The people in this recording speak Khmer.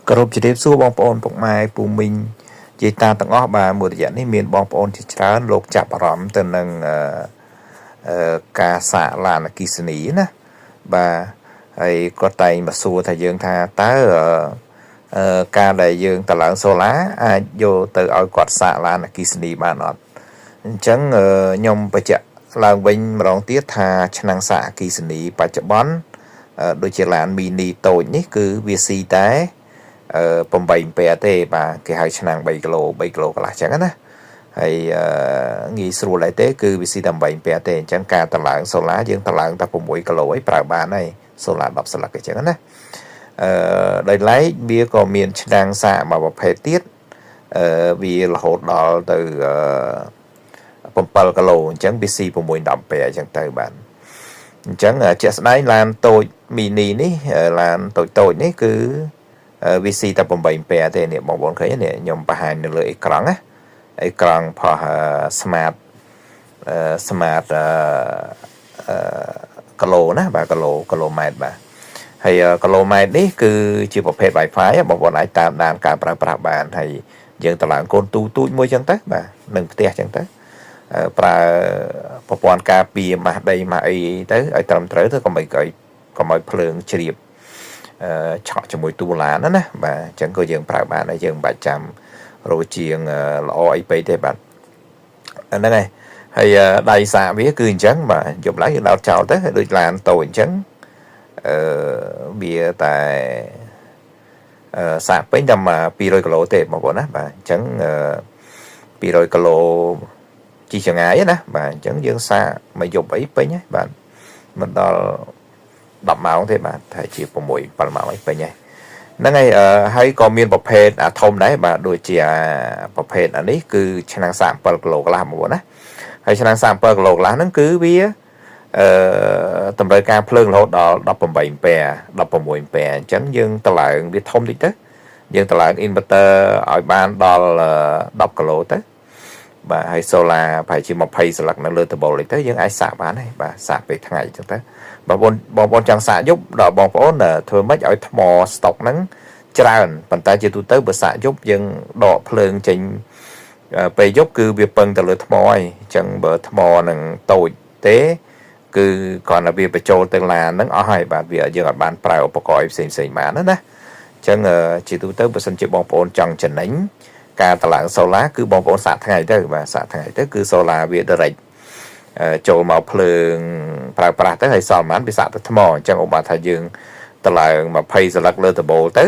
គោរពជម្រាបសួរបងប្អូនពុកម៉ែពូមីងយាយតាទាំងអស់បាទមួយរយៈនេះមានបងប្អូនជាច្រើនលោកចាប់អារម្មណ៍ទៅនឹងអឺការសាកឡានអគ្គិសនីណាបាទហើយគាត់តែងមកសួរថាយើងថាតើអឺការដែលយើងតឡើងសូឡាអាចយកទៅឲ្យគាត់សាកឡានអគ្គិសនីបានអត់អញ្ចឹងខ្ញុំបញ្ជាក់ឡើងវិញម្ដងទៀតថាឆ្នាំងសាកអគ្គិសនីបច្ចុប្បន្នដូចជាឡានមីនីតូចនេះគឺវាស៊ីតែ8អំពែទេបាទគេហៅឆ្នាំង3គីឡូ3គីឡូកន្លះចឹងណាហើយងាយស្រួលដែរទេគឺវាស៊ីតែ8អំពែទេអញ្ចឹងការតម្លើងសូឡាយើងតម្លើងតែ6គីឡូអីប្រើបានហើយសូឡា10ស្លឹកអញ្ចឹងណាអឺដោយឡែកវាក៏មានឆ្នាំងសាកមួយប្រភេទទៀតអឺវារហូតដល់ទៅ7គីឡូអញ្ចឹងវាស៊ី6 10អំពែអញ្ចឹងទៅបាទអញ្ចឹងជាក់ស្ដែងឡានតូចមីនីនេះឡានតូចតូចនេះគឺវាស៊ីតែ8អំពែទេនេះបងប្អូនឃើញនេះខ្ញុំបង្ហាញនៅលើអេក្រង់ណាអេក្រង់ផុស smart smart គីឡូណាបាទគីឡូគីឡូម៉ែត្របាទហើយគីឡូម៉ែត្រនេះគឺជាប្រភេទ Wi-Fi បងប្អូនអាចតាមដានការប្រើប្រាស់បានហើយយើងតម្លើងកូនទូទូចមួយចឹងទៅបាទនឹងផ្ទះចឹងទៅប្រើប្រព័ន្ធការពារម៉ាស់ដីម៉ាស់អីទៅឲ្យត្រឹមត្រូវទៅកុំឲ្យកុំឲ្យភ្លើងជ្រាបឆក់ជាមួយទូឡានណាណាបាទអញ្ចឹងក៏យើងប្រើបានហើយយើងមិនបាច់ចាំរោជាងល្អអីពេកទេបាទហ្នឹងហើយហើយដៃសាកវាគឺអញ្ចឹងបាទយប់ឡើងយើងដោតចោលទៅដូចឡានតូចអញ្ចឹងអឺវាតែសាកពេញតែ200គីឡូទេបងប្អូនណាបាទអញ្ចឹង200គីឡូជិះចងាយណាបាទអញ្ចឹងយើងសាកមកយប់អីពេញហើយបាទមិនដល់10ម៉ោងទេបាទតែជា6 7ម៉ោងអីពេញហើយហ្នឹងហើយហើយក៏មានប្រភេទអាធំដែរបាទដូចជាប្រភេទអានេះគឺឆ្នាំង37គីឡូកន្លះបងប្អូនណាហើយឆ្នាំង37គីឡូកន្លះហ្នឹងគឺវាអឺតម្រូវការភ្លើងរហូតដល់18អំពែ16អំពែអញ្ចឹងយើងតម្លើងវាធំតិចទៅយើងតម្លើង inverter ឲ្យបានដល់10គីឡូទៅបាទហើយ solar ប្រហែលជា20ស្លឹកនៅលើដំបូលនេះទៅយើងអាចសាកបានហើយបាទសាកពេលថ្ងៃអញ្ចឹងទៅបងប្អូនបងប្អូនចង់សាកយប់ដល់បងប្អូនធ្វើម៉េចឲ្យថ្មស្តុកហ្នឹងច្រើនប៉ុន្តែជាទូទៅបើសាកយប់យើងដកភ្លើងចេញពេលយប់គឺវាពឹងទៅលើថ្មហើយអញ្ចឹងបើថ្មនឹងតូចទេគឺគ្រាន់តែវាបញ្ចូលទៅឡានហ្នឹងអស់ហើយបាទវាយើងអាចបានប្រើឧបករណ៍ផ្សេងផ្សេងបានណាណាអញ្ចឹងជាទូទៅបើសិនជាបងប្អូនចង់ចំណេញការតម្លើងសូឡាគឺបងប្អូនសាកថ្ងៃទៅបាទសាកថ្ងៃទៅគឺសូឡាវា direct ចូលមកភ្លើងប្រើប្រាស់ទៅហើយសល់ប៉ុន្មានវាសាកទៅថ្មអញ្ចឹងឧបមាថាយើងតម្លើង20សន្លឹកលើដំបូលទៅ